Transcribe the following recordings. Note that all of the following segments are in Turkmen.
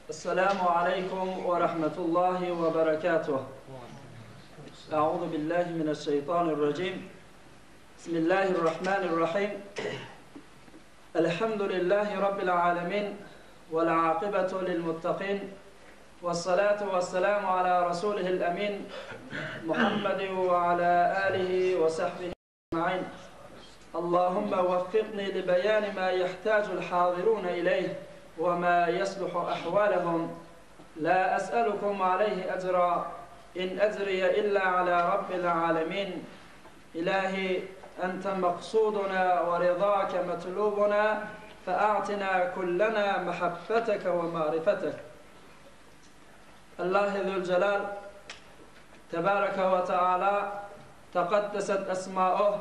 Esselamu aleýkum we rahmetullahi we berekatuh. A'udhu billahi mineşşeýtanirrajim. Bismillahirrahmanirrahim. Elhamdülillahi rabbil alamin we'l aqibetu lil muttaqin. Wessalatu wesselamu ala rasulihil amin Muhammedin we ala alihi we sahbihi ecmaîn. Allahumma weffikni li beyani ma yahtacul hazirun ileyh we ma yesluhu ahwalahum. La es'elukum aleyhi ecra in ecriye illa ala rabbil alemin. Ilahi ente maksuduna ve ridake metlubuna fe'atina kullena mehabbeteke ve marifetek. Allahy Züljelal Tebareke we Teala Tekaddeset Esmauh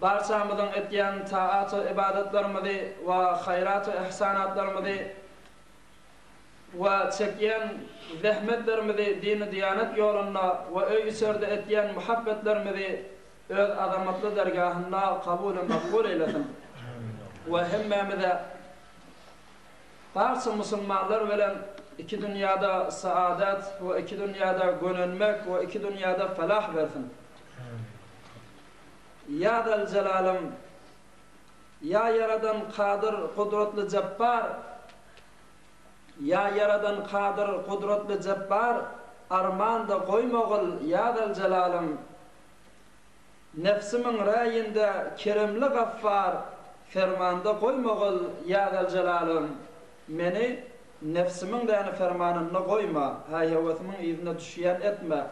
barçamyzyň etýän taat we ybadatlarymyzy we haýrat we ihsanatlarymyzy we çekýän zähmetlerimizi dini-diýanet ýolunda we öý-içerde etýän muhabbetlerimizi Öz azamatly dergahynda kabul-u makbul eýlesin we hemmämize Barça musulmanlar bilen iki dünýäde saadat we iki dünýäde gönenmek we iki dünýäde felah bersin. Ýa Zal Jelalym, Ýa Ýaradan Kadyr Gudratly Jepbar, Ýa Ýaradan Kadyr Gudratly Jepbar, armanda goýmagyl Ýa Zal Jelalym. Nebsimiň räýinde keremli Gaffar, Fermanda goýmagyl, ýa Zeljelalym! Meni nebsimiň däni fermanynda goýma, häý-höwesimiň yzyna düşýän etme.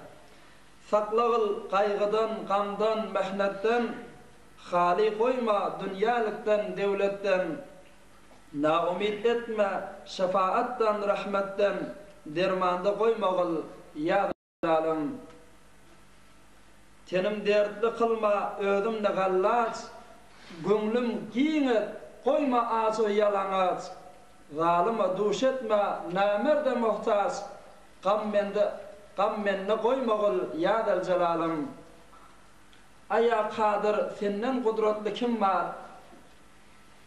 Saklagyl gaýgydan, gamdan, mähnetden, Haly goýma dünýälikden, döwletden. Naumyt etme şefaatdan, rahmetden, Dermanda goýmagyl, ýa. Jalalyň. Tenim dertli kylma, özüm-de gallaç, Göwnüm giň et, goýma aç-u ýalaňaç. Zalyma duş etme, namerde muhtaç, Gam mende, gam mende goýmagyl, ýa Zeljelalym. Aý-a Kadyr, senden gudratly kim bar?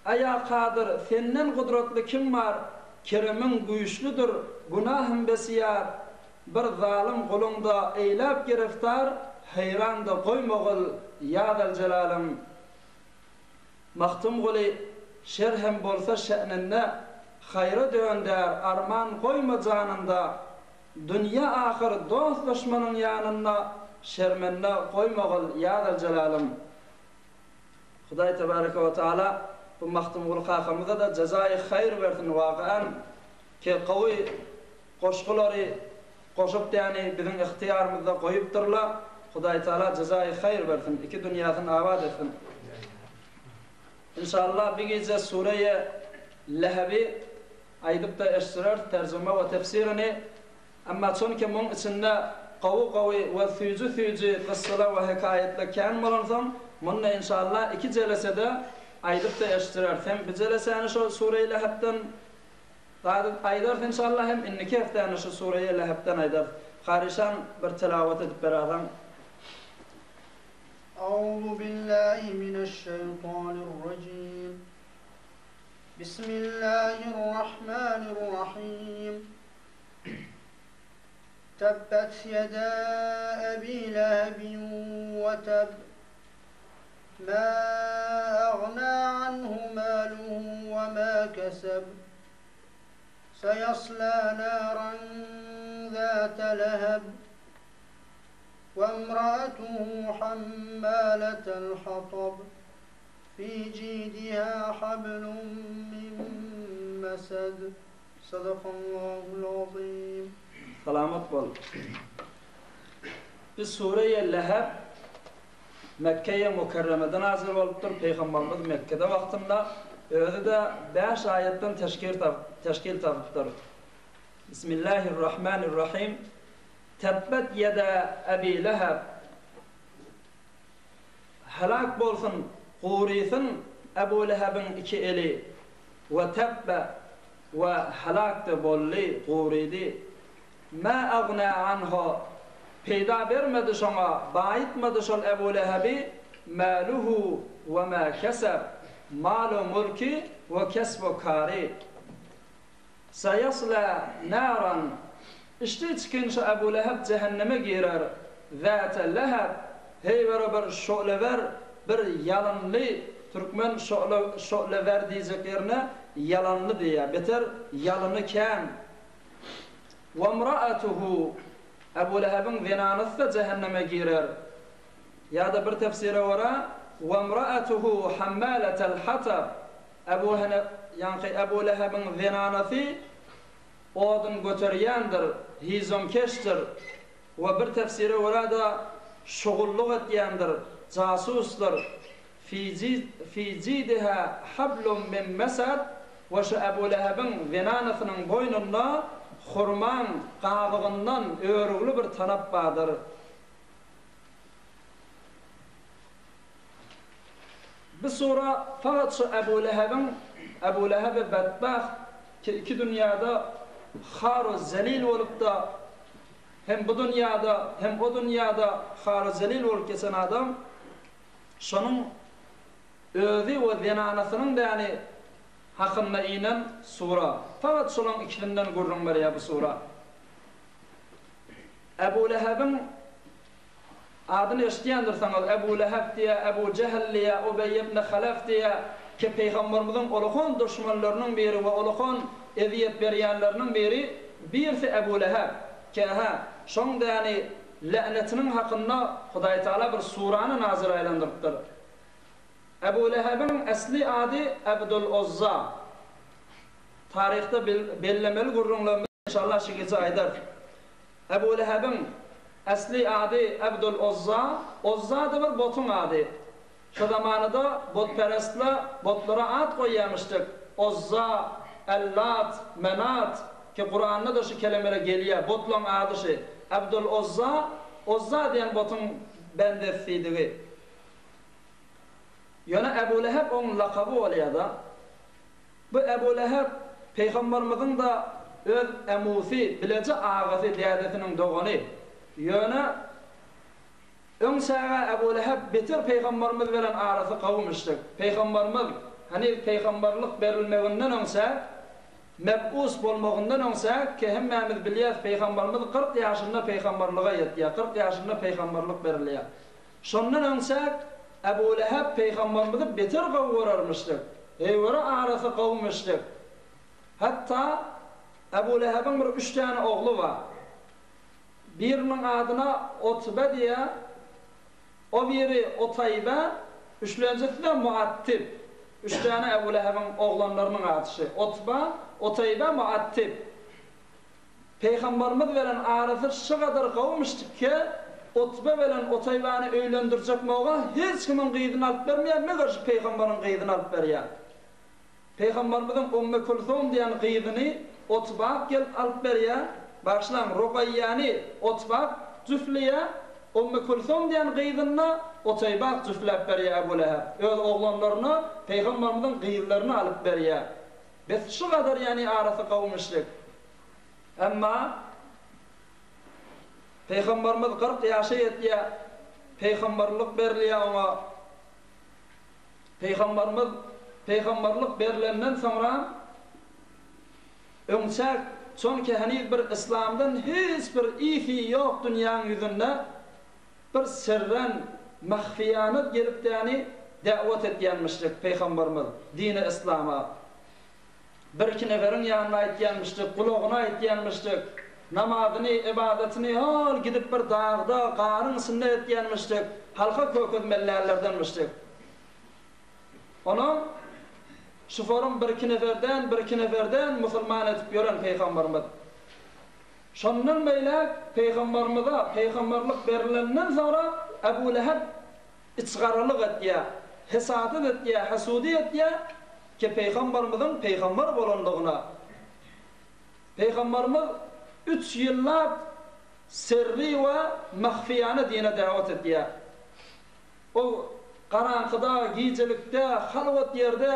Aý-a Kadyr, senden gudratly kim bar? Keremiň güýçlüdir, günahym besiýar. Bir zalym guluňda eýläp giriftar, Heýranda goýmagyl, ýa Zeljelalym. Magtymguly, şer hem bolsa şe'ninde, Haýra döndär, arman goýma janynda. Dünýe ahyr dost-duşmanyň ýanynda, Şermende goýmagyl, ýa Zeljelalym. Hudaý tebareke we taala bu Magtymguly kakamyza-da jezaýy haýyr bersin, wagaan ki gowy Goşgulary goşup däni biziň ygtyýarymyzda goýupdyrla Hudaý Taala jezaýy haýyr bersin iki dünýäsini abat etsin Inşallah bir gije sureýe Lehebi aýdypda eşdireris terjime we tefsirini emma çonki muň içinde gowy gowy we süýji süýji kyssalar we hekaýatlar kän bolansoň munda inşallah iki jelesede aýdypda eşdireris hem bir jelesäni şo sureýi Lehebden Gaýdyp aýdarys enşalla hem indiki hepdäni şu sureýe Lehebden aýdarys. Karyşan bir tilawat edip bererseň. Auzu billahi mineşşeýtanirrajim. Bismillahirrahmanirrahim. Tebbet ýeda Ebi Lehebin we teb. Ma agna anhu maluhu we ma keseb. Seýasla naran zate leheb. We imraatuhu hammaletel hatab. Fi jidiha hablum min mesed. Sadakallahul azim. Salamat bol. Biz Sureýe Leheb Mekgeýe Mükerremede nazil bolupdyr, Pygambarymyz Mekgede wagtynda, özi-de bäş aýatdan teşkil tapypdyr. Bismillahirrahmanirrahim. Tebbet ýeda Ebi Leheb. Helak bolsun, gurysyn Ebu Lehebiň iki eli. We tebbe, we helak-da boldy, gurydy. Mä agnä anhu, peýda bermedi şoňa, baýytmady şol Ebu Lehebi, mäluhu we mä keseb, malu-mülki we kesbu kary. Saýasla naran, Içdi çikin şu Ebu Leheb jähenneme girer, zäte leheb, heýwere bir şolewer, bir ýalynly, türkmen şole, şolewer diýjek ýerine ýalanly diýýär, beter ýalyny kän. Wemraatuhu, Ebu Lehebiň zenanysy-da jähenneme girer. Ýa-da bir tefsire görä, Wemraatuhu hammalatel hatab, Ebu Hene, ýaňky Ebu Lehebiň zenanasy odun göterýändir, hizomkeşdir we bir tefsire görä-de şugullyk etýändir, jasusdyr. Fi jidiha hablum min mesad we şu Ebu Lehebiň zenanasynyň boýnunda hurmaň gabygyndan örügli bir tanap bardyr. Bu sura fakat şu Ebu Lehebiň, Ebu Lehebi betbagt, ki iki dünýäde har-u zelil bolup-da, hem bu dünýäde, hem o dünýäde har-u zelil bolup geçen adam, şonuň özi we zenanasynyň däni hakynda inen sura. Fakat şolaň ikisinden gürrüň berýär bu sura. Ebu Lehebiň Adyny eşidýändirsiňiz, Ebu Leheb diýýär, Ebu Jehl diýýär, Ubeý ibn Halef diýýär, ki Pygamberimiziň ulukan duşmanlarynyň biri we ulukan ezýet berýänleriniň biri, birisi Ebu Leheb. Ki hä, şoň däni lä'netiniň hakynda Hudaýtagala bir surany nazyl aýlandyrypdyr. Ebu Lehebiň esli ady Abdul Uzza. Taryhda bellemeli gürrüňlerimiz Inşallah şu gije aýdarys. Ebu Lehebiň esli ady Abdul Uzza, Uzza-da bir botuň ady. Şo zamanada botperestler botlara at goýýamyşdyk, Uzza, El-Lat, Menat, ki Kuranda-da şu kelemeler gelýär, botlaň ady şy. Abdul Uzza, Uzza diýen botuň bendesisidigi. Ýöne Ebu Leheb oň lakaby bolýar-da. Bu Ebu Leheb pygamberimiziň-de öz emusy, bileje agasy, dädesiniň dogany. Ýöne öň çaga Ebu Leheb beter pygamberimiz bilen arasy gowumyşdyk. Pygamberimiz heniz pygamberlik berilmeginden öň çäk, meb'us bolmagyndan öň çäk, ki hemmämiz bilýäs pygamberimiz 40 ýaşynda pygamberlige ýetýär, 40 ýaşynda pygamberlik berilýär. Şondan öňçäk Ebu Leheb pygamberimizi beter gowy görermişdik. Heýwere arasy gowumyşdyk. Hatda Ebu Lehebiň bir üç däne ogly bar. Biriniň adyna Otbe diýýär, o biri Otaýbe, üçlenjisi-de Muattib. Üç däne Ebu Lehebiň oglanlarynyň ady şy, Otba, Otaýbe, Muattib. Pygambarymyz bilen arasy şygadar gowumyşdykke, Utbe bilen Utaýbany öýlendirjek moga hiç kimiň gyzyny alyp bermeýär, meger şu pygambaryň gyzyny alyp berýär. Pygambarymyzyň Ummy Külsum diýen gyzyny Utbak gelip alyp berýär, bagyşlaň, Rugaýýany Utbak jüfleýär, Ummy Külsum diýen gyzyny-da Utaýbak jüfläp berýär Ebu Leheb. Öz oglanlaryna pygambarymyzyň gyzlaryny alyp berýär. Bes şu gadar ýany arasy gowumyşlyk. Emma Pygamberimiz 40 ýaşa ýetýär, pygamberlik berilýär oňa. Pygamberimiz pygamberlik berilenden soňra öňçäk çonki heniz bir yslamdan hiç bir isi ýok dünýäň ýüzünde bir sirren mahfiýana gelip däni däwet etýänmişdik pygamberimiz dini yslama. Birki neferiň ýanynda aýtýanmyşdyk, gulagyna aýtýanmyşdyk. Namazyny, ybadatyny hol gidip bir dagda, garyň içinde etýänmişdik, halka kökezmellälerdenmişdik. Onuň şuforyň birki neferden, birki neferden musulman edip ýören pygamberimiz. Şondan beýläk pygamberimize pygamberlik berilenden soňra Ebu Leheb içgaralyk etýär, hesadat etýär, hesudy etýär ki pygamberimiziň pygamber bolandygyna. Pygamberimiz üç ýyllap sirri we mahfiýana dine dawet etýär. Ol garaňkyda, gijelikde, halwat ýerde,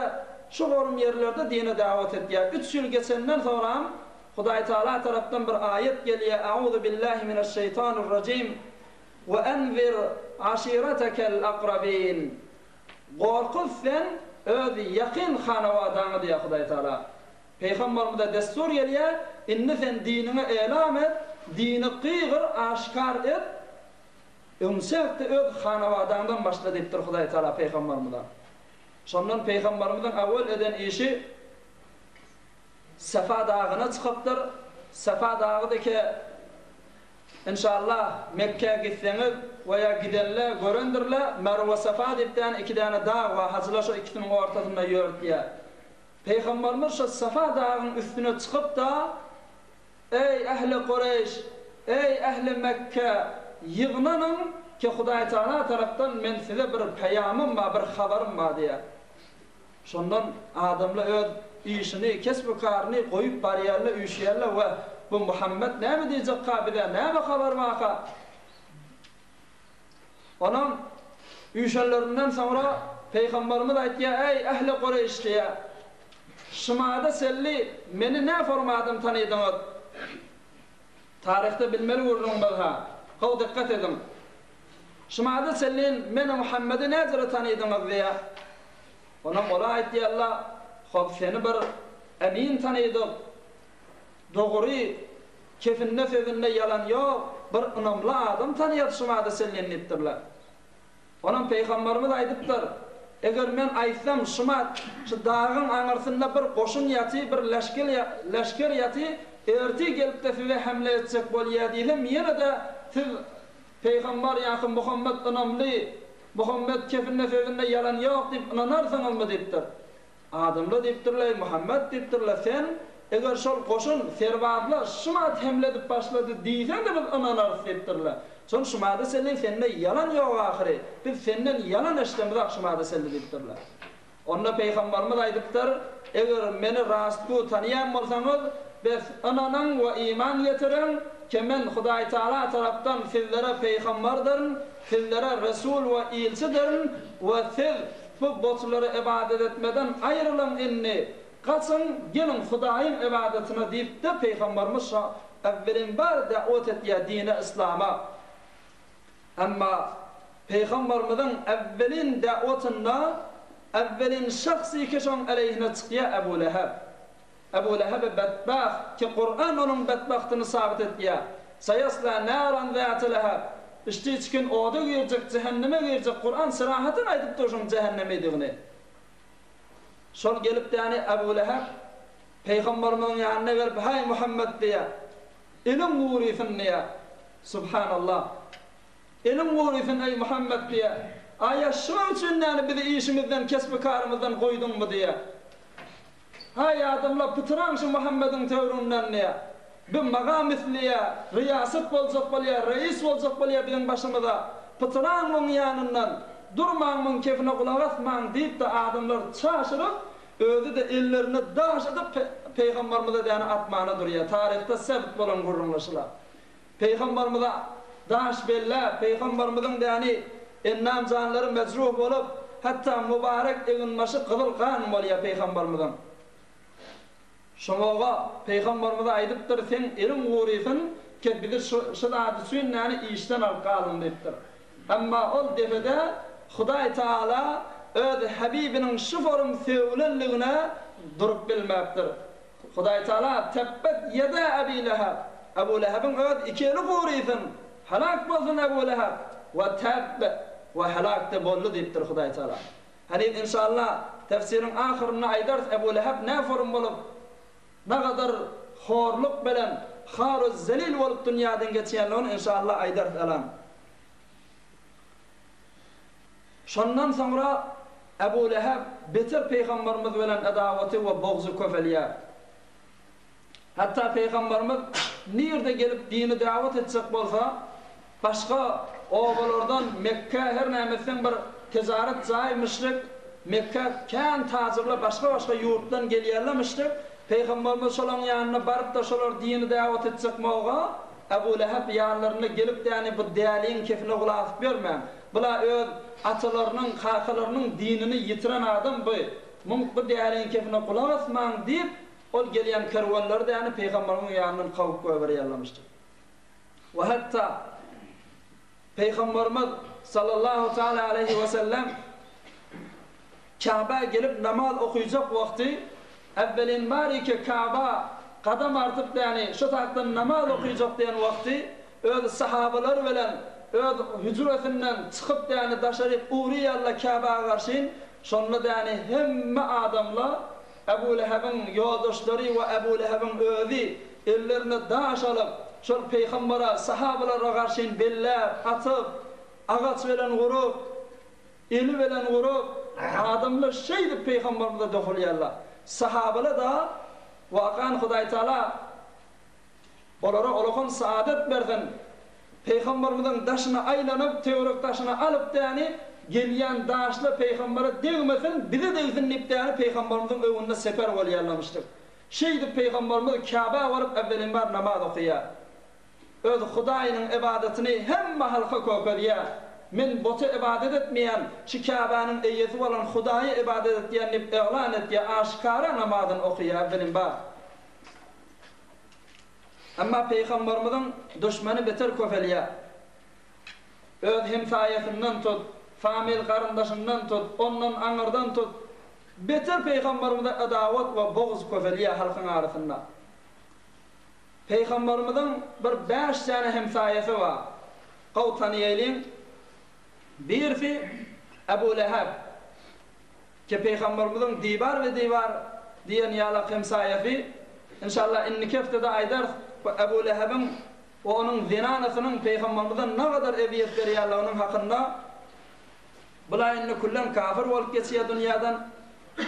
şu gorum ýerlerde dine dawet etýär. Üç ýyl geçenden soňram Hudaýtagala tarapdan bir aýat gelýär, Auzu billahi mineşşeýtanirrajim, We enzir aşiretekel akrabin, Gorkuz sen öz ýakyn hanawadaňy diýýär Hudaýtagala. Pygamberimize dessur gelýär, Indi sen diniňi elam et, dini gygyr, aşkar et, öňçäkde öz hanabadaňdan başla diýipdir Hudaý Tagala Pygamberimize. Şondan Pygamberimiziň awwel eden işi Safa dagyna çykypdyr. Safa dagy deke Inşallah Mekgä gitseňiz we ýa gidenle görendirle Merwe Safa diýip däne iki däne dag bar hajylar şo ikisiniň ortasynda ýörtýär. Pygamberimiz şo Safa dagyň üstüne çykyp-da, Eý, ähli Kureýş! Eý, ähli Mekge! Ýygnanyň, ki Hudaýtagala tarapdan men size bir peýamym bar, bir habarym bar diýýär. Şondan adamlar öz işini, kesbi-karyny goýup barýarlar, üýşýärler we Bu Muhammet näme diýjekka bize, näme habar barka? Onuň üýşenlerinden soňra Pygamberimiz aýtýar, Eý, ähli Kureýş diýýär, Şumada çenli meni nä formadym tanydyňyz? Taryhda bilmeli gürrüňimiz-ha. Gowy dykgat ediň. Şumada çenli meni Muhammedi näjere tanydyňyz diýýär. Onam olar aýtýarlar, Hop, seni bir emin tanydyk. Dogry, kefinde sözünde ýalan ýok, bir ynamly adam tanyýas şu bada senden diýipdirler. Onam Pygamberimiz aýdypdyr, Eger men aýtsam şumat şu dagyň aňyrsynda bir goşun ýaty, bir leşger leşger ýaty, ertir gelipde size hemle etjek bolýa diýsem ýene-de siz Pygamber ýa-ha Muhammet ynamly, Muhammet kefinde sözünde ýalan ýok diýip ynanarsyňyzmy diýipdir. Adamlar diýipdirler, Eý, Muhammet, diýipdirler, sen, eger şol goşun, serbazlar şumat hemle edip başlady diýseň-de biz ynanarys diýipdirler. Şol şumada çenli sende ýalan ýok ahyry, biz senden ýalan eşdemizok şumada çenli diýipdirler. Onda Pygambarymyz aýdypdyr, Eger meni rastgü tanaýan bolsaňyz, bes, ynanyň we iman getiriň, ki men Hudaýtagala tarapdan sizlere pygambardyryn, sizlere resul we ilçidirin we siz, Bu butlara ybadat etmeden aýrylyň indi, gaçyň, geliň Hudaýyň ybadatyna diýip-de Pygamberimiz şo äwwelinbar da'wat etýär dine yslama. Emma Pygamberimiziň äwwelin da'watynda äwwelin şahsy ki şoň aleýhine çykýar Ebu Leheb. Ebu Lehebe betbagt, ki Kuran onuň betbagtyny sabyt etýär, Saýasla naran zäte leheb, Içdi içgin oda girjek, jähenneme girjek, Kuran syrahatyn aýdyp dur şoň jähennemidigini. Şol gelip däni Ebu Leheb Pygamberimiziň ýanyna gelip, Haý Muhammet diýýär, eliň gurysyn diýýär. Subhanallah. Eliň gurysyn eý Muhammet diýýär. Aýa şunuň üçin däni bizi işimizden, kesbi-karymyzdan goýduňmy diýýär. Haý, adamlar, pytraň şu Muhammediň töwründen diýýär. Bi magam isleýär, ryýasat boljak bolýar, reis boljak bolýar biziň başymyza. Pytraň muň ýanyndan, durmaň muň kefine gulak asmaň diýip-de adamlar çaşyryp, özi-de ellerine daş atyp Pygamberimize däne atmana durýar. Taryhda sebt bolan gürrüňler şular. Pygamberimize daş belläp, Pygamberimiziň däni endam-janlary mejruh bolup, hatda mübarek eginbaşy gyzyl gan bolýar Pygamberimiziň. Şoňa Pygamberimize aýdypdyr, Seň eliň gurysyn, ke bizi şu şu zat üçin däni işden alyp galdyň diýipdir. Emma ol depede Hudaý Tagala öz Habibiniň şu forum sögülenligine durup bilmäpdir. Hudaýtagala, Tebbet ýeda Ebi Leheb, Ebu Lehebiň öz iki eli gurysyn, helak bolsun Ebu Leheb, we tebb, we helak-da boldy diýipdir Hudaýtagala. Heniz inşallah tefsiriň ahyrynda aýdarys Ebu Leheb näforum bolup, nagadar horluk bilen har-u zelil bolup dünýäden geçýänligini inşallah aýdarys elan. Şondan soňra Ebu Leheb beter Pygamberimiz bilen edawaty we bogzy köpelýär. Hatda Pygamberimiz nirde gelip dini dawat etjek bolsa, başga obalardan Mekgä her näme etseň bir tejaret jaý müşrik, Mekgä kän tajyrlar başga-başga ýurtdan gelýärler müşrik, Pygamberimiz şolaň ýanyna baryp-da şolar dini dawat etjek moga, Ebu Leheb ýanlarynda gelip däni bu däliň kefine gulak asyp ýörmäň. Bula öz atalarynyň, kakalarynyň dinini ýitiren adam bu. Muň bu däliň kefine gulak asmaň diýip, ol gelýän kerwenleri däni pygambaryň ýanyndan kowup goýberýärlemişdir. We hatda Pygamberimiz sallallahu taala aleýhi we sellem Käbä gelip namaz okyjak wagty. Äwwelin barike Kaba gadam artyp däni şo tarapdan namaz okyjak diýen wagty öz sahabalary bilen öz hüjresinden çykyp däni daşaryk ugrýarla Käbä garşyn şonda däni hemme adamla Ebu Lehebiň ýoldaşlary we Ebu Lehebiň özi ellerine daş alyp şol peýgambara sahabalara garşyn belläp atyp agaç bilen urup Eli bilen urup, adamlar şeýdip Pygamberimize dokulýarlar. Sahabalar-da, Wakan Hudaýtagala olara ulakan saadet bersin, Pygamberimiziň daşyna aýlanyp, töwerek daşyna alyp däni, gelýän daşlar Pygambere degmesin, bize degsin diýip däni Pygamberimiziň öňünde seper bolýarlarmyşdyk. Şeýdip Pygamberimiz Käbä baryp äwwelinbar namaz okaýar. Öz Hudaýynyň ybadatyny hemme halka kökezýär. Men buta ybadat etmeýän, şu Käbäniň eýesi bolan Hudaýa ybadat etýän diýip yglan etýär, aşgara namazyny okaýar, bilim bar. Emma Pygamberimiziň duşmany beter köpelýär. Öz hemsaýasyndan tut, famil garyndaşyndan tut, ondan aňyrdan tut, beter Pygamberimize edawat we bugz köpelýär halkyň arasynda. Pygamberimiziň bir bäş däne hemsaýasy bar. Gowy tanaýalyň. Birisi Ebu Leheb, ki Pygamberimiziň diwar we diwar diýen ýalak hemsaýasy. Inşallah indiki hepdede aýdarys bu Ebu Lehebiň we onuň zenanasynyň Pygamberimize nagadar ezýet berýänliginiň hakynda. Bula indi küllen kafir bolup geçýär dünýäden.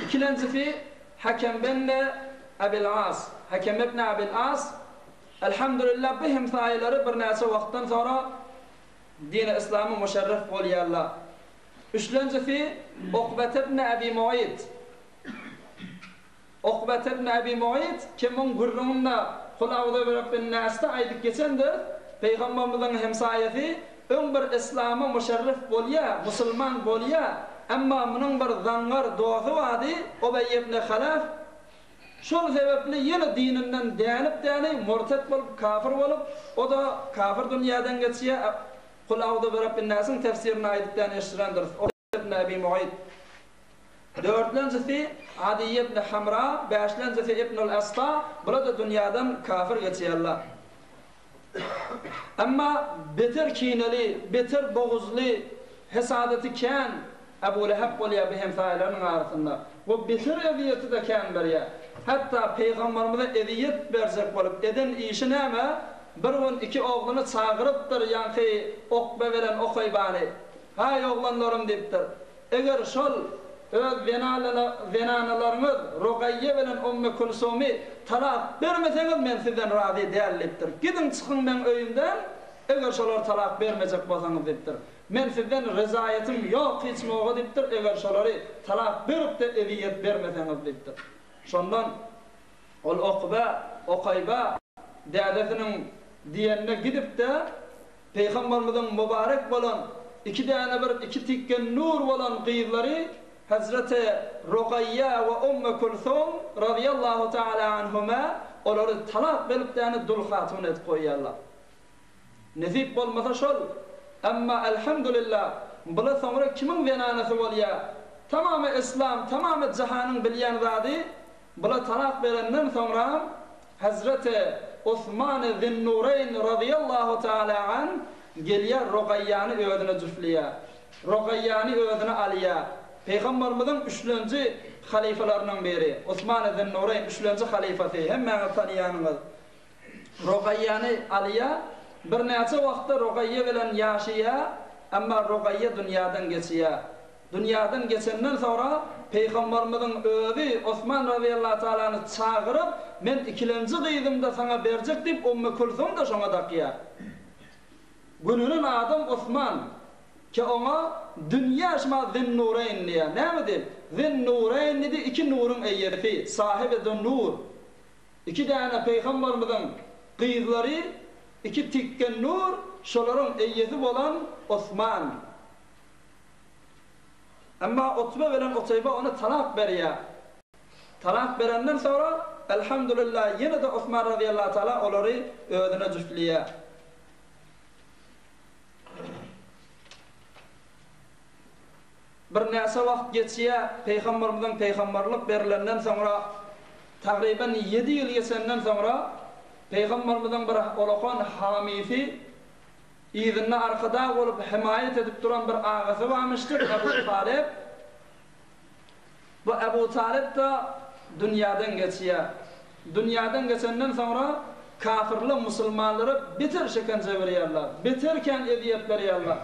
Ikilenjisi Hakem benne Abil As, Hakem ibn Abil As, Elhamdülillah bu hemsaýalary birnäçe wagtdan soňra dini yslama muşerref bolýarlar. Üçlenjisi Ukbet ibn Abi Mu'yt. Ukbet ibn Ebi Mu'yt kimiň gürrüňinde Kul a'uzu bi rabbin nasda aýdyp geçendir, Pygamberimiziň hemsaýasy öň bir yslama muşerrif bolýa, musulman bolýa, emma munuň bir zaňňar dosy bardy, Ubeý ibn Halaf, şol sebäpli ýene dininden dänip-däni murtet bolup, kafir bolup, o-da kafir dünýäden geçýä, Kul a'uzu bi rabbin nasyň tefsirini aýdyp-däni eşdirendiris. Ibn Ebi Mu'yt. Dörtlenjisi Adiý ibn Hamra, bäşlenjisi Ibnul Esga, bular-da dünýäden kafir geçýärler. Emma beter kineli, beter boguzly, hesadaty kän Ebu Leheb bolýar bu hemsaýalarynyň arasynda we beter ezýeti-de kän berýär. Hatda pygamberimize ezýet berjek bolup eden işi näme? Bir gün iki ogluny çagyrypdyr ýaňky Okbe bilen Okaýbany. Haý, oglanlarym, diýipdir, eger şol öz zenanalaryňyz Rugaýýe bilen Ummy Kulsumy talak bermeseňiz, men sizden razy däl, diýipdir. Gidiň, çykyň meň öýümden, eger şolary talak bermejek bolsaňyz, diýipdir. Men sizden rezaýetym ýok hiç moga, diýipdir, eger şolary talak berip-de ezýet bermeseňiz, diýipdir. Şondan ol Okba, Okaýba, dädesiniň diýenine gidip-de, Pygamberimiziň mübarek bolan iki däne bir iki tikge nur bolan gyzlary Hezreti Rugaýýa we Ummu Kulsum razyýallahu taala anhuma olary talak berip däne dul hatun edip goýýarlar. Nesip bolmasa şol. Emma elhamdulillah bula soňra kimiň zenanasy bolýa? Tamamy yslam, tamamy jahanyň bilýän zady Bula talak berenden soňra Hezreti Osmany Zinnureýn razyýallahu taala anh gelýär Rogaýýany özüne jüfleýär. Rogaýýany özüne alýar. Pygamberimiziň üçlenji halyfalarynyň biri, Osmany Zinnureýn üçlenji halyfasy, hemmäňiz tanaýanyňyz. Rogaýýany alýar. Birnäçe wagtda Rogaýýa bilen ýaşaýar, emma Rogaýýa dünýäden geçýär. Dünýäden geçenden soňra Pygamberimiziň özi Osman razyýallahu tagalany çagyryp, Men ikilenji gyzymda saňa berjek diýip Ummu Kulsum-da şoňa dakýar. Gülünen adam Osman, ki oňa dünýä şuma Zinnureýn diýýär. Näme diýip? Zinnureýn diýdi, iki nuruň eýesi, sahibi zun-nur. Iki däne Pygamberimiziň gyzlary, iki tikge nur, şolaryň eýesi bolan Osman. Emma Utbe bilen Uteýbe ony talak berýär. Talak berenden soňra, Elhamdülillah, ýene-de Osman razyýallahu taala olary özüne jüfleýär. Birnäçe wagt geçýär, Pygamberimiziň pygamberlik berilenden soňra. Tagryban ýedi ýyl geçenden soňra Pygamberimiziň bir olakan hamysy, yzynda arkadag bolup hemaýat edip duran bir agasy barmyşdyr, Ebu Talyp. Bu Ebu Talyp-da dünýäden geçýär. Dünýäden geçenden soňra kafirler musulmanlara beter şekenje berýärler, beter kän ezýet berýärler.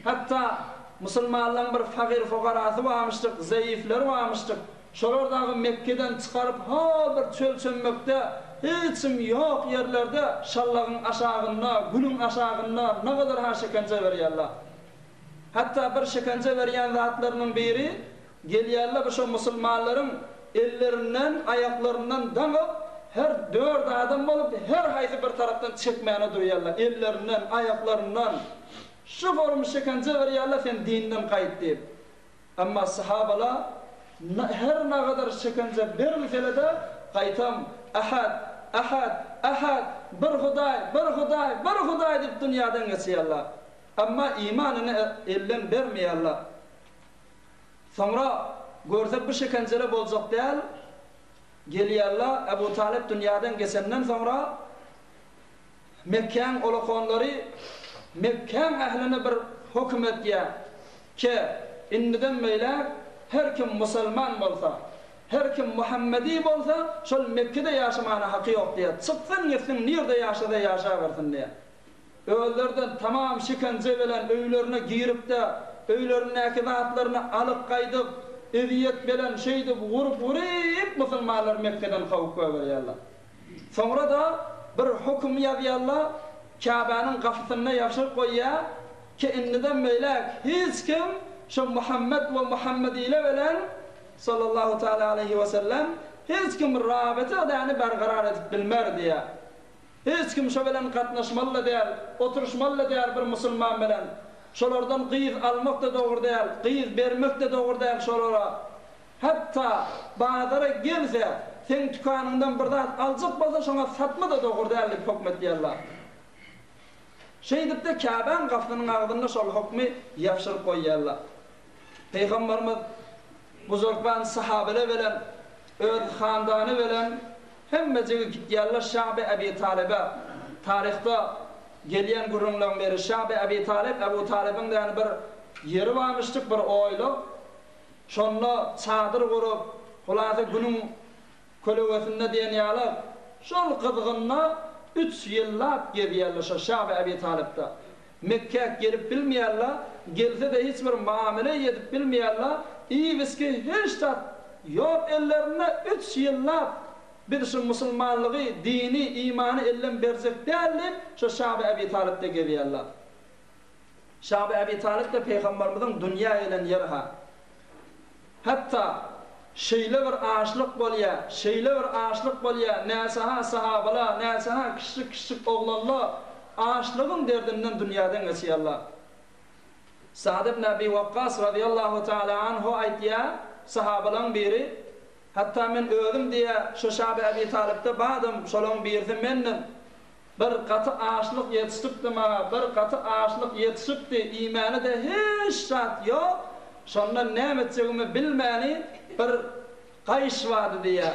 Hatda musulmanlaryň bir fagyr-fugarasy barmyşdyk, zeýifleri barmyşdyk. Şolar dagy Mekgeden çykaryp hol bir çöl-çömmekde, hiç kim ýok ýerlerde şallagyň aşagynda, gülüň aşagynda nagadar-ha şekenje berýärler. Hatda bir şekenje berýän zatlarynyň biri, gelýärler bir şo musulmanlaryň ellerinden, aýaklaryndan daňyp, her dört adam bolup, her haýsy bir tarapdan çekmäne durýarlar, ellerinden, aýaklaryndan. Şu forum şekenje berýärler, sen dinden gaýt diýip. Emma sahabalar her nagadar şekenje berilsele-de, gaýtam, Ahad, Ahad, Ahad, bir Hudaý, bir Hudaý, bir Hudaý diýip dünýäden geçýärler. Emma imanyny elden bermeýärler. Soňra görse bu şekenjele boljak däl, gelýärler, Ebu Talyp dünýäden geçenden soňra Mekgäň olakanlary Mekgäň ähline bir höküm etýär, ke, indiden beýläk her kim musulman bolsa, her kim muhammedi bolsa, şol Mekgede ýaşamana haky ýok diýýär. Çyksyn gitsin, nirde ýaşasa ýaşabersin diýýär. Özleri-de tamam şikenje bilen öýlerine girip-de, öýlerindäki zatlaryny alyp gaýdyp, ezýet bilen şeýdip urup-uryp musulmanlary Mekgeden kowup goýberýärler. Soňra-da bir höküm ýazýarlar, Käbäniň gapysynda ýapşyryp goýýar, ki indiden beýläk hiç kim şo Muhammet we Muhammedile bilen, sallallahu taala aleýhi we sellem, hiç kim rabita däni bergarar edip bilmer diýýär. Hiç kim şo bilen gatnaşmaly-da däl, oturyşmaly-da däl bir musulman bilen. Şolardan gyz almak-da dogry däl, gyz bermek-de dogry däl şolara. Hatda bazara gelse, seň tükanyňdan bir zat aljak bolsa şoňa satma-da dogry däl diýip hökm etýärler. Şeýdip-de Käbäň gapysynyň agzynda şol hökmi ýapşyryp goýýarlar. Pygamberimiz buzurgban sahabeler bilen, öz handany bilen hemmejigi gitýärler Şabi Ebi Talyba. Taryhda gelýän gürrüňleň biri Şabi Ebi Talyp, Ebu Talybyň diýen bir ýeri barmyşdyk, bir oýluk. Şonda çadyr gurup, hulasa günüň kölegesinde diýen ýaly, şol gyzgynda üç ýyllap gezýärler şo Şabi Ebi Talypda. Mekgä gelip bilmeýärler, gelse-de hiç bir mamele edip bilmeýärler, iýip-içgi hiç zat ýok ellerinde, üç ýyllap biz şu musulmanlygy, dini, imany elden berjek däl diýip, şo Şaby Ebi Talypda gezýärler. Şaby Ebi Talyp-da pygamberimiziň dünýä gelen ýeri-ha. Hatda, şeýle bir açlyk bolýar, şeýle bir açlyk bolýar, näçe-ha sahabalar, näçe-ha kiçijik-kiçijik oglanlar açlygyň derdinden dünýäden geçýärler. Sa'd ibn Abi Wakkas razyýallahu taala anhu aýtýar, sahabalaryň biri, Hatda men özüm diýýär, şo Şaby Abi Talypda bardym, şolaryň birisi mendim. Bir gaty açlyk ýetişipdi maňa, bir gaty açlyk ýetişipdi, iýmäne-de hiç zat ýok, şonda näme etjegimi bilmäni bir gaýyş bardy diýýär.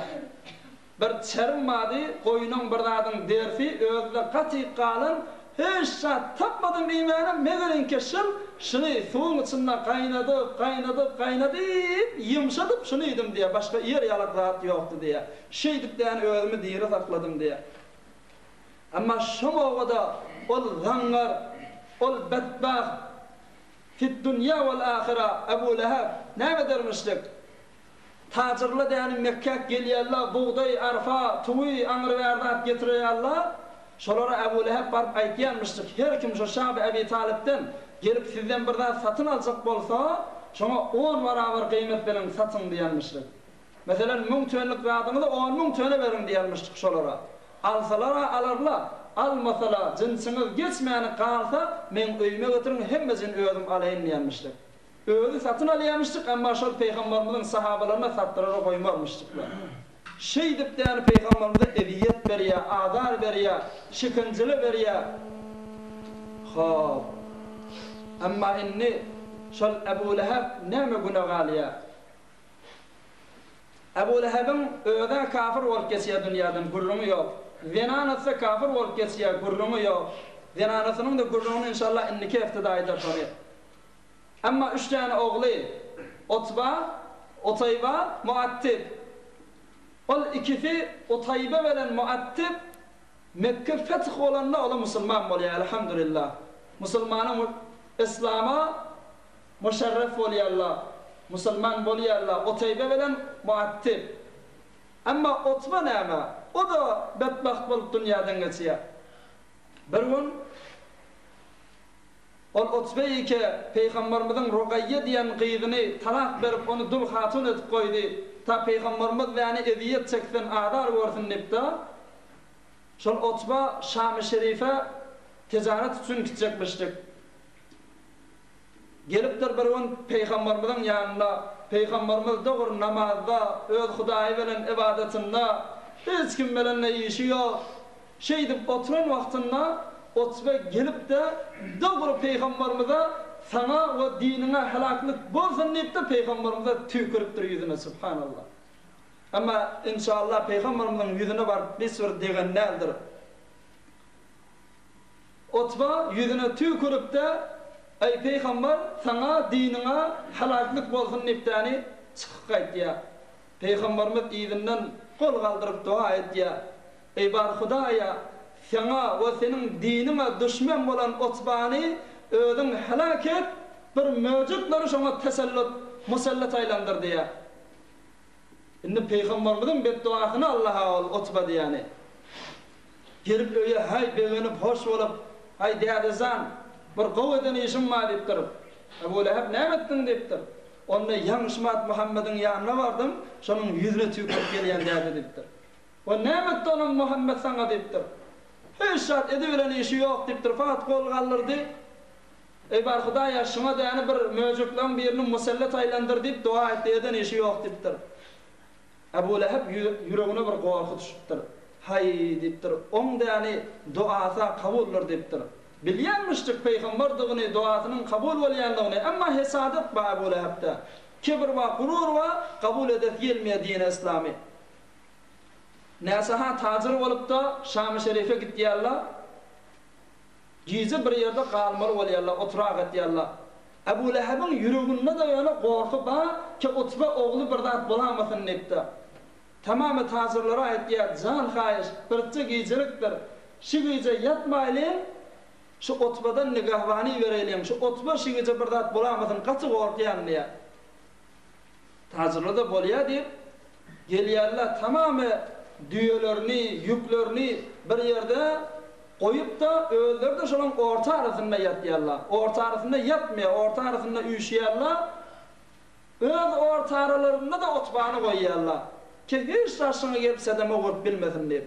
Bir çerim bardy, goýnuň bir zadyň derisi, özi-de gaty galan, hiç zat tapmadym iýmäne, megeriňki şul, şuny suwuň içinde gaýnadyp, gaýnadyp, gaýnadyp, ýumşadyp şuny iýdim diýýär, başga iýer ýalak zat ýokdy diýýär. Şeýdip däni özümi diri sakladym diýýär. Emma şo mowgada ol zaňňar, ol betbagt, Fid-dunýa wal-ahyra, Ebu Leheb, näme edermişdik? Tajyrla däni Mekgä gelýärler, bugdaý, arpa, tüwi, aňry-bäri zat getirýärler. Şolara Ebu Leheb baryp aýtýarmyşdyk, Her kim şo Şaby Ebi Talypdan gelip sizden bir zat satyn aljak bolsa, şoňa on barabar gyýmet bilen satyň diýenmişdik. Meselem, müň tönlük zadyňyzy 10,000 töne beriň diýermişdik şolara. Alsalar-a alarlar, almasala, jynsyňyz geçmäni galsa, meň öýüme getiriň, hemmesini özüm alaýyn diýermişdik. Özi satyn alýarmyşdyk, emma şol pygamberimiziň sahabalaryna satdyrara goýmarmyşdyklar. Şeýdip däni pygamberimize ezýet berýär, azar berýär, şikenjele berýär. Hop. Emma indi şol Ebu Leheb näme güne galýar? Ebu Lehebiň öz-ä kafir bolup geçýär dünýäden, gürrüňi ýok. Zenanasy-da kafir bolup geçýär, gürrüňi ýok. Zenanasynyň-da gürrüňini inşallah indiki heftede aýdarys ony. Emma üç däne ogly, Utba, Utaýba, Muattib. Ol ikisi Utaýba bilen Muattib Mekge feth bolanda ola musulman bolýar, elhamdülillah. Musulmanyň yslama Muşerref bolýarlar, musulman bolýarlar, Uteýbe bilen Muattib. Emma Utba näme? O-da betbagt bolup dünýäden geçýär. Bir gün ol Utbe ike Pygamberimiziň Rugaýýa diýen gyzyny talak berip, ony dul hatyn edip goýdy. Ta Pygamberimiz bäni ezýet çeksin, azar görsün diýip-de, şol Utba Şamy-Şerife tijaret üçin gitjekmişdik. Gelipdir bir gün Pygamberimiziň ýanyna, Pygamberimiz dogry namazda, öz Hudaýy bilen ybadatynda, hiç kim bilen-de işi ýok. Şeýdip oturan wagtynda Utbe gelip-de, dogry Pygamberimize Saňa we diniňe helaklyk bolsun diýip-de Pygamberimize tüýküripdir ýüzüne, Subhanallah. Emma inşallah Pygamberimiziň ýüzüne baryp hiç bir degen däldir. Utba ýüzüne tüýkürip-de, Eý, pygamber, saňa, diniňe helaklik bolsun diýip-däni çykyp gaýtýar. Pygamberimiz yzyndan gol galdyryp doga edýär, Eý, bar Hudaýa, saňa we seniň diniňe duşmen bolan Utbany özüň helak et, bir möjekleri şoňa tesellut, musallat aýlandyr diýýär. Indi pygamberimiziň betduasyny aldy-ha ol Utba diýýäni. Gelip öýe häý begenip hoş bolup, Haý dädejan, bir gowy eden işim bar diýipdir. Ebu Leheb näme etdiň diýipdir. Onda ýaňy şumat Muhammediň ýanyna bardym, şonuň ýüzüne tüýkürip gelýän däde diýipdir. O näme etdi onuň Muhammet saňa diýipdir. Hiç zat edibilen işi ýok diýipdir, fakat gol galdyrdy. Eý bar Hudaýa şuňa däni bir möjekleň birini musallat aýlandyr diýip doga etdi, eden işi ýok diýipdir. Ebu Leheb ýüregine bir gorky düşüpdir. Haý, diýipdir, oň däni dogasy-a kabuldyr diýipdir. Bilýänmişdik pygamberdigini, dogasynyň kabul bolýandygyny, emma hesadat bar Ebu Lehebde. Kibr bar, gurur bar, kabul edesi gelmeýär dini yslamy. Näse-ha tajyr bolup-da Şamy-Şerife gitýärler. Gije bir ýerde galmaly bolýarlar, oturak etýärler. Ebu Lehebiň ýüreginde-de ýöne gorky bar, ki Utbe ogly bir zat bolamasyn diýip-de. Tamamy tajyrlara aýtýar, Jan haýyş, birje gijelikdir. Şi gije ýatmaýlyň, şu Utbeden nigahbany bereýliň, şu Utbe şi gije bir zat bolamasyn, gaty gorkýan diýýär. Tajyrlar-da bolýar diýip, gelýärler, tamamy düýelerini, ýüklerini bir ýerde goýup-da, özleri-de şolaryň orta arasynda ýatýarlar. Orta arasynda ýatmaýar, orta arasynda üýşýärler. Öz orta aralarynda-da otbany goýýarlar. Ki hiç daşyňa gelip sedeme urup bilmesin diýip.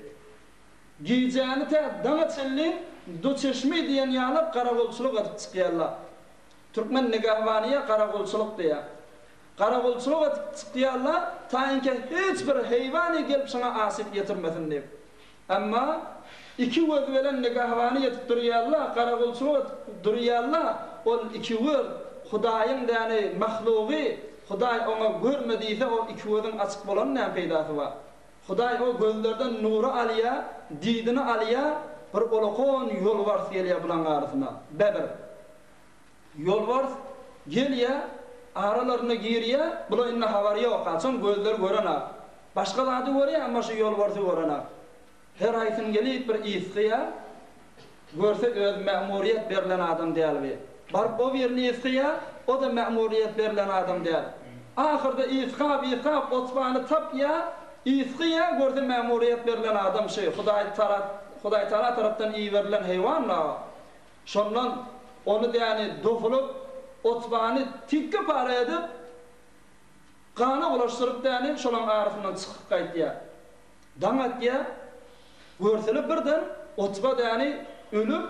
Gijäni tä daňa çenli Duçeşmi diýen ýaly garawulçylyk edip çykýarlar. Türkmen nigahbaniýe garawulçylyk diýýär. Garawulçylyk edip çykýarlar, taýynka hiç bir heýwany gelip şoňa asyp ýetirmesin diýip. Emma iki göz bilen nigahbany edip durýarlar, garawulçylyk edip durýarlar, ol iki göz Hudaýyň däni mahlugy, Hudaý oňa görme diýse o iki gözüň açyk bolanyň näme peýdasy bar? Hudaý o gözlerden nury alýar, didini alýar, bir olakon ýolbars gelýär bulaň arasyna, bebir. Ýolbars gelýä, aralaryna girýä, bula indi habary ýok, haçan gözleri görenak. Başga zady görýä, emma şu ýolbarsy görenak. Her haýsyny gelip bir ysgaýa, görse özi mämuriýet berlen adam däl bi. Baryp o birini ysgaýa, o-da mämuriýet berlen adam däl. Ahyrda ysgap, ysgap Otbany tapýa, ysgaýa, görse mämuriýet berlen adam şy, Hudaý tarap, Hudaýtagala tarapdan iberilen heýwan-da. Şondan ony däni dosulyp, Otbany tikge-para edip, gana bulaşdyryp däni şolaň arasyndan çykyp gaýtýar. Daň atýar, görsele birden Otba däni ölüp,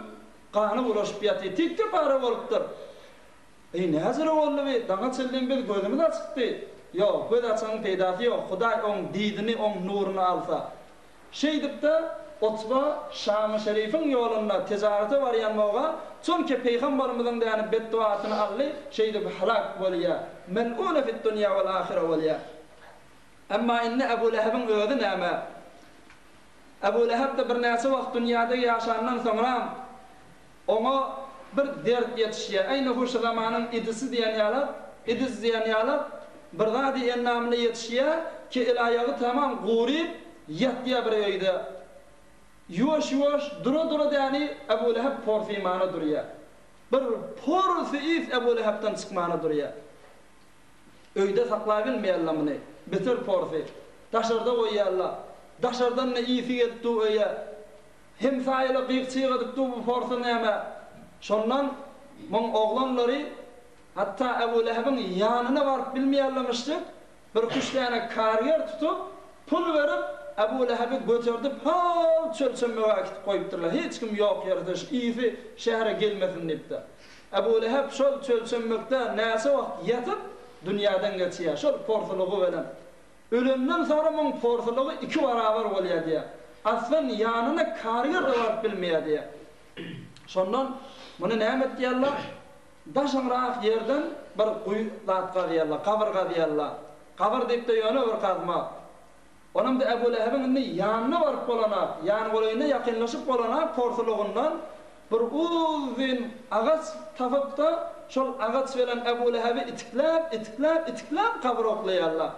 gana bulaşyp ýatyr, tikge-para bolupdyr. Eý, näzire boldy bi, daňa çenlem biz gözümiz açykdy. Ýok, göz açygyň peýdasy ýok, Hudaý oň didini, oň nuruny alsa. Şeýdip-de, Utba Şamy-Şerifiň ýolunda tijarete barýan boga, çünki Pygambarymyzyň däni betduasyny aldy, şeýdip helak bolýar. Mel'une fid-dunýa wal-ahire bolýar. Emma indi Ebu Lehebiň özi näme? Ebu Leheb-de birnäçe wagt dünýäde ýaşandan soňra oňa bir dert ýetişýär. Äýne huşy zamanyň idisi diýen ýaly, idis diýen ýaly bir zady endamyna ýetişýär ki, el-aýagy tamam guryp, ýatýar bir öýde. Ýuwaş-ýuwaş, dura-dura däni Ebu Leheb porsymana durýar. Bir porsy is Ebu Lehebden çykmana durýar. Öýde saklabilmeýärler muny. Beter porsy. Daşarda goýýarlar. Daşardan-da ysy gelip dur öýe. Hemsaýalar gyk-çyg edip dur bu porsy näme? Şondan muň oglanlary hatda Ebu Lehebiň ýanyna baryp bilmeýärlermişjik. Birküç däne karger tutup, pul berip, Ebu Lehebi göterdip hol çöl-çömmege äkitip goýupdyrlar. Hiç kim ýok ýerde şu ysy şähere gelmesin diýip-de. Ebu Leheb şol çöl-çömmekde näçe wagt ýatyp, dünýäden geçýär, şol porsulygy bilen. Ölenden soňra muň porsulygy iki barabar bolýar diýýär. Aslan ýanyna karger-de baryp bilmeýär diýýär. Şondan muny näme etýärler? Daşyňrak ýerden bir guýy zat gazýarlar, gabyr gazýarlar. Gabyr diýip-de ýöne bir gazma. Onam-da Ebu Lehebiň indi ýanyna baryp bolanak, ýany golaýyna ýakynlaşyp bolanak porsulygyndan bir uzyn agaç tapyp-da, şol agaç bilen Ebu Lehebi itikläp, itikläp, itikläp gabyra oklaýarlar.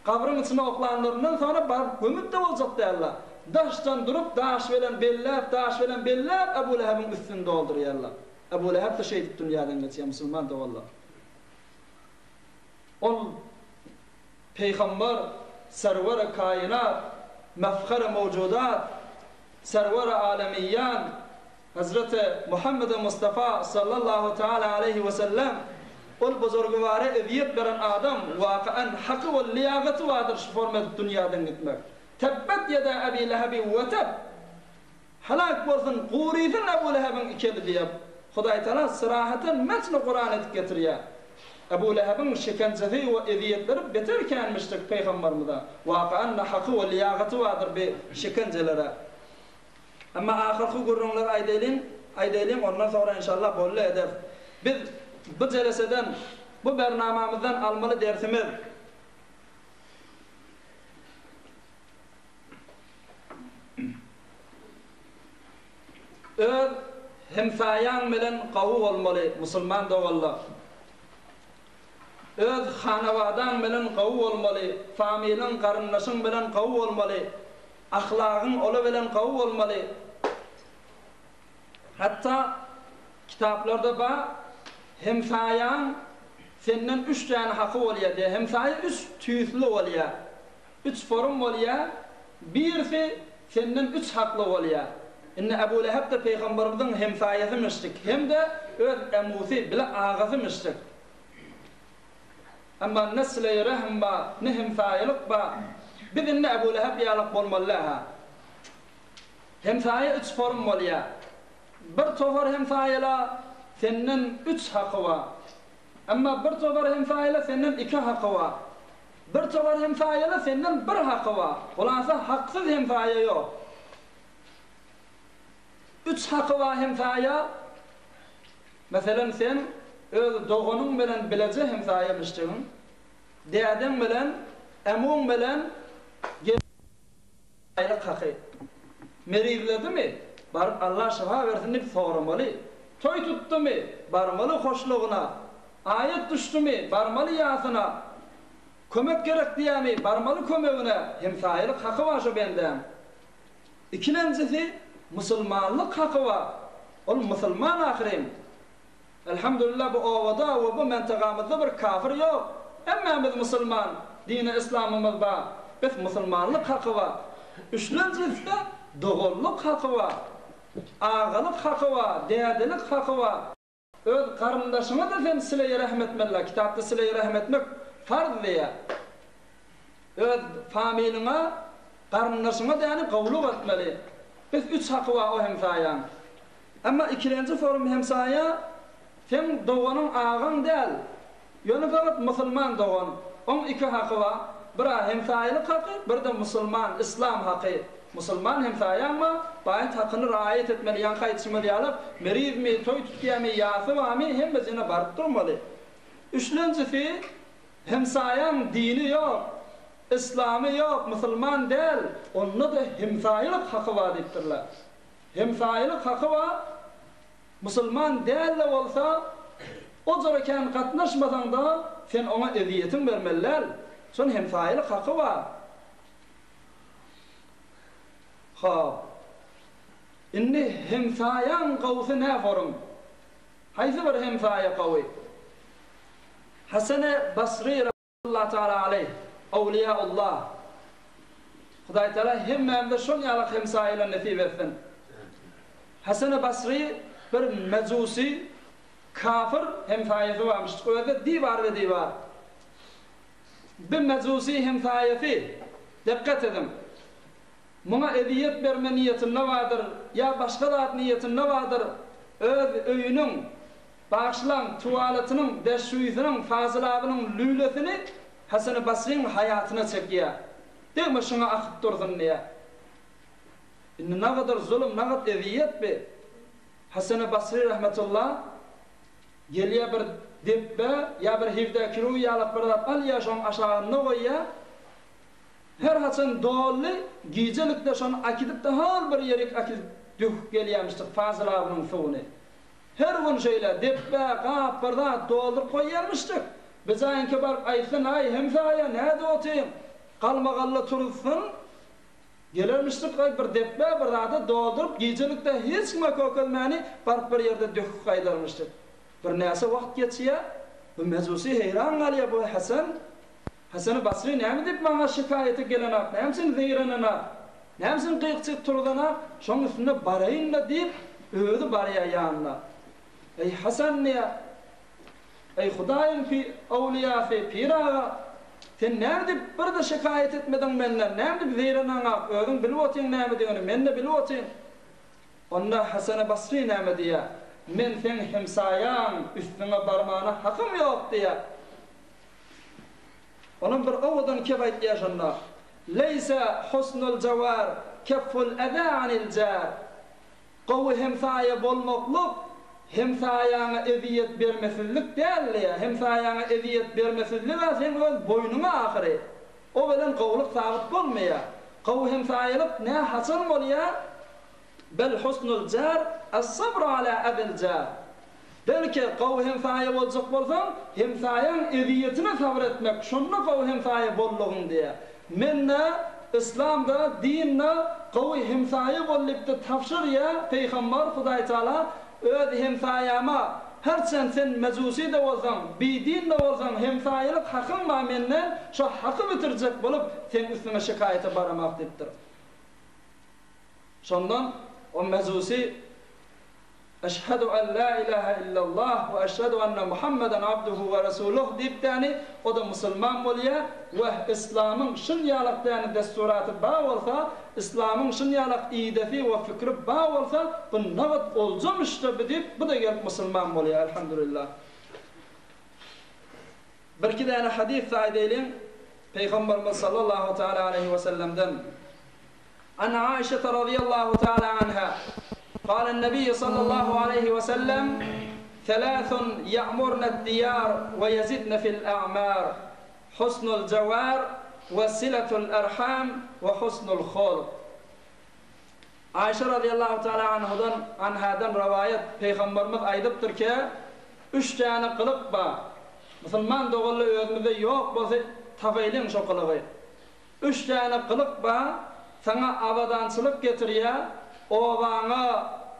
Gabryň içine oklanlaryndan soňra baryp gömüp-de boljak däldir. Daşdan durup, daş bilen belläp, daş bilen belläp Ebu Lehebiň üstüni doldurýarlar. Ebu Leheb-de şeýdip dünýäden geçýär, musulman doganlar. Ol Pygamber, Serwer-i kainat, Mefher-i mewjudat, Serwer-i alemiýan, Hezreti Muhammedi Mustafa sallallahu teala aleýhi we sellem, ol buzurgywara ezýet beren adam, wakaan haky we liýagaty bardyr şu forma edip dünýäden gitmek. Tebbet ýeda Ebi Lehebi we teb! Haläk bolsun, gurysyn Ebu Lehebiň iki eli diýip, Hudaýtagala syrahaten metni Kuran edip getirýär. Ebu Lehebiň şikenjesi we ezýetleri beter känmişdik Pygambarymyza. Waka-anda haky we liýagaty bardyr bi şikenjelere. Emma ahyrky gürrüňleri aýdaýlyň, aýdaýlyň, ondan soňra inşallah boldy ederis. Biz bu jeleseden, bu bernamamyzdan almaly dersimiz. Öz hemsaýaň bilen gawy bolmaly musulman doganlar. Öz hanawadaň bilen gawy bolmaly, famylyň, garyndaşyň bilen gawy bolmaly, ahlagyň ola bilen gawy bolmaly. Hatda kitaplarda bar, hemsaýaň senden üç däne haky bolýar diýýär. Hemsaýa üç tüýsli bolýar. Üç forum bolýa, birisi senden üç hakly bolýa. Indi Ebu Leheb-de pygamberimiziň hemsaýasymyşdyk hem-de öz emusy bile agasymyşdyk. Emma ne sileýi rehm ba, ne hemsaýalyk ba. Biz indi Ebu Leheb ýalak bolmaly däl-hä. Hemsaýa üç forum bolýa. Bir topar hemsaýala senden üç haky ba. Emma bir topar hemsaýala senden iki haky ba. Bir topar hemsaýala senden bir haky bar. Hulasa haksyz hemsaýa ýok. Üç haky bar hemsaýa, meselem sen öz doganyň bilen bileje hemsaýamyşjygyň, dädeň bilen, ämuň bilen gel aýlyk haky. Merizledimi, baryp Allah şypa bersin diýip soramaly. Toý tutdumy, barmaly hoşlugyna. Aýat düşdümi, barmaly ýasyna. Kömek gerek diýýämi, barmaly kömegine, hemsaýalyk haky bar şo bendäň. Ikilenjisi, musulmanlyk haky bar. Ol musulman ahyryn. Elhamdülillah bu obada we bu mentagamyzda bir kafir ýok. Hemmämiz musulman, dini yslamymyz bar. Bes musulmanlyk haky bar. Üçlenjisi-de doganlyk haky bar. Agalyk haky bar, dädelik haky bar. Öz garyndaşyňa-da sen sileýi rehm etmeli-dä, kitapda sileýi rehm etmek farz diýýär. Öz familiňe, garyndaşyňa däni gowulyk etmeli. Biz üç haky bar o hemsaýaň. Emma ikilenji forum hemsaýa seň doganyň agaň däl. Ýöne fakat musulman dogan. Oň iki haky bar. Bira hemsaýalyk haky, birde musulman, islam haky. Musulman hemsaýaň bar, baýat hakyny raýat etmeli, ýaňky aýdyşymyz ýaly, merizmi, toý tutýamy, ýasy barmy, hemmesine baryp durmaly. Üçlenjisi, hemsaýaň dini ýok. Yslamy ýok, musulman däl, onda-da hemsaýalyk haky bar diýipdirler. Hemsaýalyk haky bar, musulman däl-de bolsa, o jora kän gatnaşmasaň-da, sen oňa ezýetiň bermeli däl. Şon hemsaýalyk haky bar. Hop. Indi hemsaýaň gowusy nä forum? Haýsy bir hemsaýa gowy? Hasene Basry Rahmetullah Taala aleýh, Awliýaullah. Hudaý Taala hemmämize şol ýalak hemsaýalar nesip etsin. Hasene Basry bir mejusy, kafir hemsaýasy barmyş. Özi diwar be diwar. Bir mejusy hemsaýasy, dikkat ediň, muňa ezýet berme niýetinde bardyr ýa başga zat niýetinde bardyr, öz öýüniň, Bagyşlaň, tuwalatynyň, deşşuýysynyň, fazylabynyň lülesini Hasany Basryň haýatyna çekýär. Degme şuňa akyp dursun diýýär. Indi nagadar zulum, nagat ezýet bi. Hasany Basry rahmetullah gelýär bir depbe ýa bir hivdä kiruý ýalak bir zat alýar şoň aşagynda goýýar. Her haçan dolly gijelikde şony akidip-de hol bir ýerik akidip döküp gelýämişdik fazylabynyň suwuny. Her gün şeýle depbe, gap, bir zat dolduryp goýýarmyşdyk. Bijaýyňky baryp aýtsyn, Aý, hemsaýa, nädip otyň? Galmagally turuzsyn. Gelermişdik, aý, bir depbe, bir zada dolduryp, gijelikde hiç kime kökelmäni baryp bir ýerde döküp gaýdarmyşdyk. Birnäçe wagt geçýär. Bu mejusy heýran galýar, bu Hasan. Hasany Basry näme diýip maňa şikaýata gelenak, näme üçin zeýrenenak, näme üçin gyk-jyk turzanak, şoň üstüne baraýyn-da diýip, özi barýar ýanyna. Eý, Hasan diýýär, Eý, Hudaýyň pi öwlüýasy, pir aga, sen näme diýip bir-de şikaýat etmediň menden, näme diýip zeýreneňak, özüň bilip otyň nämedigini, men-de bilip otyn. Onda Hasany Basry näme diýýär, Men seň hemsaýaň, üstüňe barmana hakym ýok diýýär. Olam bir owadan kep aýtýar şonda, Leýse husnul jawar kefful eza anil jar. Gowy hemsaýa bolmaklyk hemsaýaňa ezýet bermesizlik däl diýýär. Hemsaýaňa ezýet bermesizlig-ä seň öz boýnuňa ahyry. O bilen gowulyk sabyt bolmaýar. Gowy hemsaýalyk nä haçan bolýar? Bel husnul jar es-sabru ala ezil jar. Belki, gowy hemsaýa boljak bolsaň, hemsaýaň ezýetine sabyr etmek, şonda gowy hemsaýa boldugyň diýýär. Men-de, Yslam-da, din-de gowy hemsaýa bol diýip-de tabşyrýar, Pygambar, Hudaýtagala, öz hemsaýama, herçen sen mejusy-da bolsaň, bidin-de bolsaň, hemsaýalyk hakyň bar menden, şo haky bitirjek bolup, seň üstüňe şikaýata baramak diýipdir. Şondan o mejusy Eşhedü en la ilahe illallah we eşhedü enne Muhammeden abduhu we resuluh diýip däni o-da musulman bolýa we yslamyň şun ýalak däni dessuraty ba bolsa, yslamyň şun ýalak idesi we fikri ba bolsa bu nagyt oljamyşda bi diýip bu-da gelip musulman bolýa Elhamdülillah. Birki däne hadys-da aýdaýlyň Pygamberimiz sallallahu taala aleýhi we sellemden. An Aişete razyýallahu taala anha, Kâlen-Nebiýýü sallallahu aleýhi we sellem, Selâsun ya'murned-diýâr we ýezidne fil-a'mâr, husnul jawâr we siletul erhâm we husnul hulk. Aişe razyýallahu taala anhudan anhadan rowaýat, Pygamberimiz aýdypdyr ki, Üç däne gylyk bar. Musulman doganlar özümizde ýok bolsa tapaýlyň şo gylygy. Üç däne gylyk bar, saňa abadançylyk getirýär, obaňa,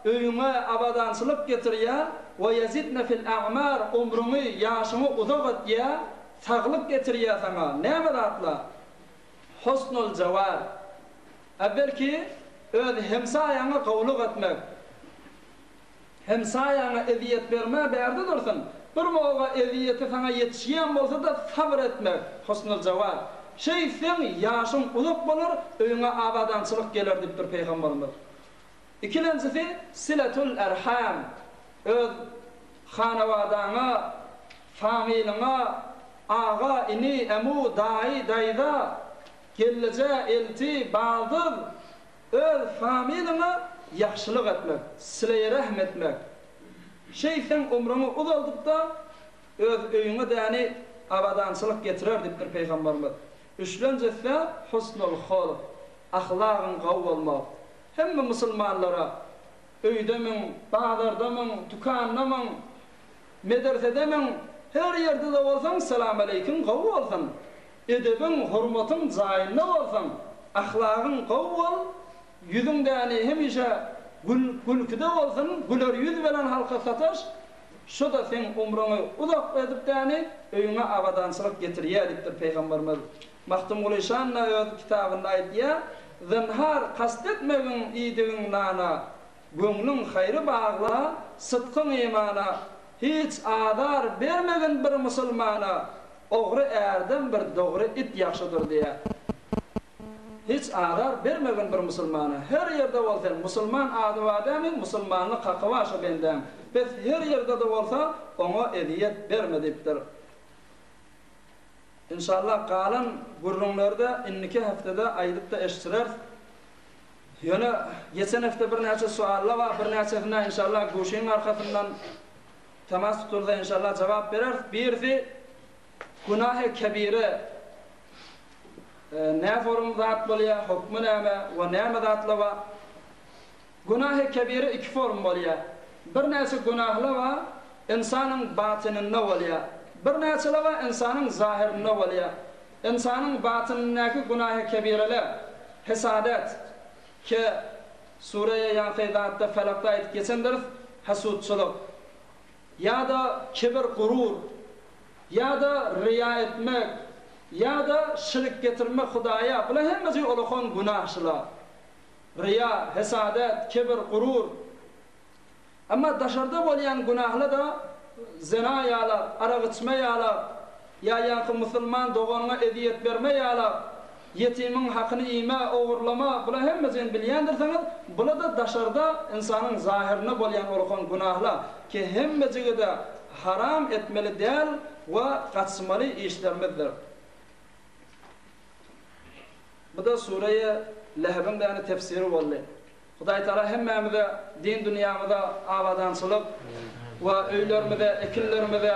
öýüňe abadançylyk getirýär, we ýezidne fil a'mar, ömrüňi, ýaşyňy uzak etýär, saglyk getirýär saňa. Näme zatlar? Husnul jawar. Äwwelki, öz hemsaýaňa gowulyk etmek. Hemsaýaňa ezýet berme bärde dursun, bir moga ezýeti saňa ýetişýän bolsa-da sabyr etmek, husnul jawar. Şeýtseň ýaşyň uzak bolar, öýüňe abadançylyk geler diýipdir Pygamberimiz. Ikilenjisi siletul erham, öz hanawadaňa, famylyňa, aga, ini, emu, daýy, daýza, gelleje, elti, baldyz, Öz familiňe ýagşylyk etmek, sileýi-rehm etmek. Şeýtseň ömrüňi uzaldyp-da, öz öýüňe däni abadançylyk getirer diýipdir Pygamberimiz. Üçlenjisi husnul hulk, ahlagyň gowy bolmak. Hemme musulmanlara öýdemiň, bazardamyň, dükandamyň, medresedemiň, her ýerde-de bolsaň salamaleýkiň gowy bolsun. Edebiň, hormatyň jaýynda bolsun. Ahlagyň gowy bol, ýüzüň däni hemişe gül, gülküde bolsun, güler ýüz bilen halka sataş, şo-da seň umrüňi uzak edip däni öýüňe abadançylyk getirýär diýipdir Pygamberimiz. Magtymguly şan-da öz kitabynda aýdýar, Zynhar kast etmegin iýdigiň nana, Göwnüň haýry bagla, sytkyň imana, Hiç azar bermegin bir musulmana, Ogry ärden bir dogry it ýagşydyr diýýär. Hiç azar bermegin bir musulmana. Her ýerde bol sen, musulman ady bar dämi, musulmanlyk haky bar şo bendäň. Bes her ýerde-de bolsa, oňa ezýet berme diýipdir. Inşallah galan gürrüňleri-de indiki hepdede aýdyp-da eşitdireris. Ýöne geçen hepde birnäçe suallar bar, birnäçesine inşallah guşyň arkasyndan temas tutulsa inşallah jogap bereris. Birisi günahy kebire nä forum zat bolýar, hukmy näme we näme zatlar bar. Günahy kebire iki form bolýar. Birnäçe günahlar bar, ynsanyň batynynda bolýar. Birnäçeler bar, ynsanyň zahyrynda bolýar. Ynsanyň batynyndaky günahy kebireler, hesadet, ke sureýe ýaňky zatda Felakda aýdyp geçendiris, hasudçylyk, ýa-da kibir gurur, ýa-da riýa etmek, ýa-da şirik getirmek Hudaýa, bular hemmesi ulakan günah şular. Ryýa, hesadet, kibir, gurur. Emma daşarda bolýan günahla-da zina ýalak, arak içme ýalak, ýa ýaňky musulman doganyňa ezýet berme ýalak, ýetimiň hakyny iýme, ogurlama, bular hemmesini bilýändirsiňiz, bula-da daşarda ynsanyň zahyrynda bolýan ulakan günahla, ki hemmejigi-de haram etmeli däl we gaçmaly işlerimizdir. Bu-da Sureýe Lehebiň däni tefsiri boldy. Hudaý Taala hemmämize din dünýämize abadançylyk we öýlerimize, ekinlerimize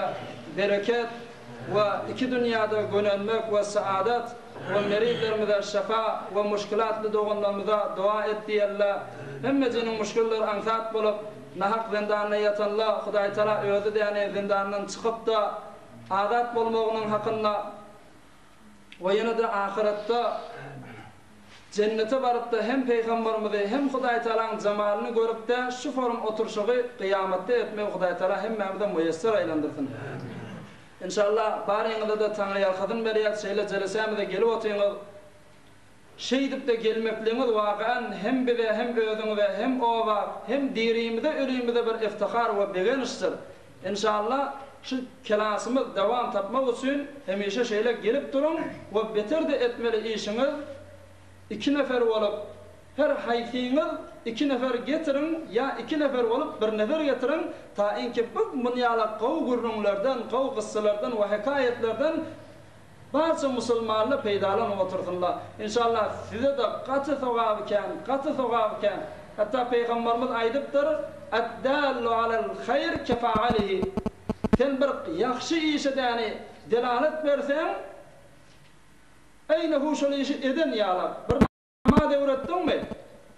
bereket we iki dünýäde gönenmek we saadat we merizlerimize şyfa we muşkilatly doganlarymyza doga et diýelle hemmejiniň muşkilleri aňsat bolup nahak zindanda ýatanla Hudaý Taala özi däni zindandan çykypda azat bolmagynyň hakynda We ýene-de ahyretde Jennete baryp-da hem Pygamberimizi, hem Hudaý Tagalaň jemalyny görüp-de şu forum oturyşygy gyýamatda etmegi Hudaý Tagala hemmämize muýesser aýlandyrsyn. Enşalla baryňyza-da Taňryýalkasyn berýäs şeýle jelesämize gelip otyňyz. Şeýdip-de gelmekligiňiz wakan hem bize, hem özüňize, hem oba, hem dirimize, ölimize bir iftihar we begenişdir. Enşalla, şu kelasymyz dowam tapmak üçin hemişe şeýle gelip duruň we beter-de etmeli işiňiz iki nefer bolup, her haýsyňyz iki nefer getiriň ýa iki nefer bolup bir nefer getiriň, tainki bu munýalak gowy gürrüňlerden, gowy gyssalardan we hekaýatlardan Barça musulmanlar peýdalanyp otursynlar. Inşallah size-de gaty sogaby kän, gaty sogaby kän. Hatda Pygambarymyz aýdypdyr, Ad-dallu alal haýr kefaalihi. Sen bir ýagşy işe däni delalet berseň, eýnehu şol işi eden ýalak. Bir Namaz öwretdiňmi?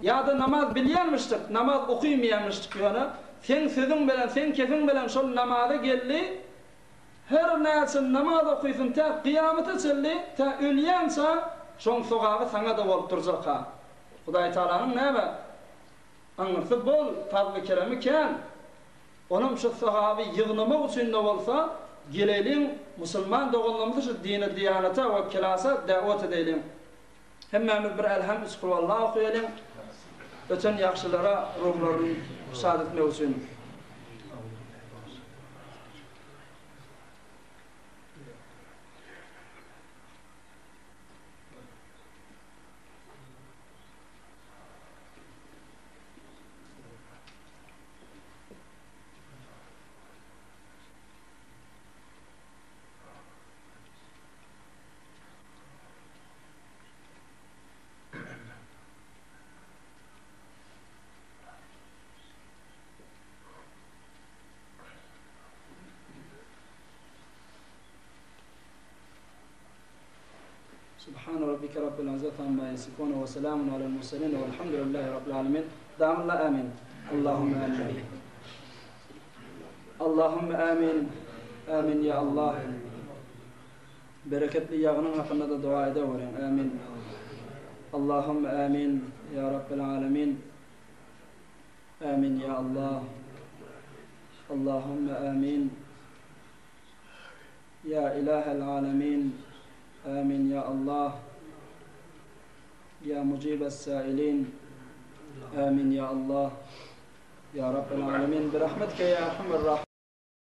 Ýa-da namaz bilýänmişdik, namaz okymaýanmyşdyk ýöne seň sözüň bilen, seň kefiň bilen şol namaza geldi, her näçe namaz okysyn tä kyýamata çenli, tä ölýänçä şoň sogaby saňa-da bolup durjak-ha. Hudaý Tagalanyň näme aňyrsy bol, fazly-keremi kän. Onam şu sogaby ýygnamak üçin-de bolsa geleýliň, musulman doganlarymyzy şu dine-diýanata we kelasa däwet edeýliň. Hemmämiz bir Elham üç Kulwalla okaýalyň, öten ýagşylara ruhlaryny şat etmek üçin. Rabbike Rabbil izzati amma ýesifun we selamun alel murselin welhamdülillahi Rabbil alemin. Damla amin. Allahümme amin. Allahümme amin. Amin ya Allah. Bereketli ýagynyň hakynda-da doga edeweriň. Amin. Allahümme amin. Ya Rabbil alemin. Amin ya Allah. Allahümme amin. Ya ilahel alemin. Amin ya Allah. Ya mujibes sailin. Amin ya Allah. Ya Rabbel alemin. Birahmetike ya erhamer rahimin.